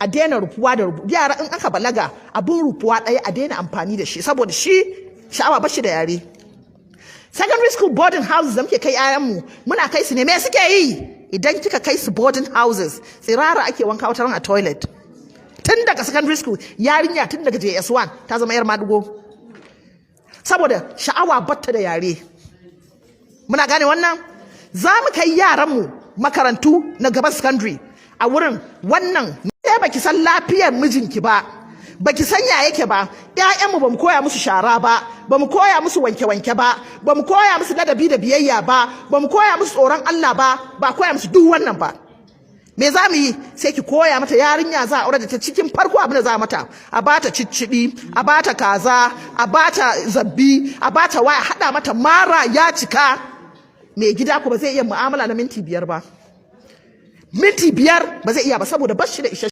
A daina rufuwa da yara. In aka balaga, abun rufuwa ɗaya a daina amfani da shi, saboda shi sha'awa bashi da yare. Secondary school boarding houses da muke kai 'ya'yanmu, muna kai su ne, me suke yi? Idan kika kai su boarding houses, tsirara ake wanka wata a toilet. Tun daga secondary school, yarinya tun daga JS1 ta zama yar madugo, saboda sha'awa batta da yare. Muna gane wannan? Za mu kai yaranmu makarantu na gaban secondary, a wurin wannan sai baki san lafiyar mijinki ba, baki san ya yake ba. Ƴaƴanmu bamu koya musu shara ba, bamu koya musu wanke-wanke ba, bamu koya musu ladabi da biyayya ba, bamu koya musu tsoron Allah ba, ba koya musu duk wannan ba. Me za mu yi? Sai ki koya mata. Yarinya za a aure da ta, cikin farko abin da za a mata, a bata ciccibi, a bata kaza, a bata zabbi, a bata waya, hada mata mara ya cika. Mai gida ku ba zai iya mu'amala na minti 5 ba, minti 5 ba zai iya ba, saboda bashi da isasshen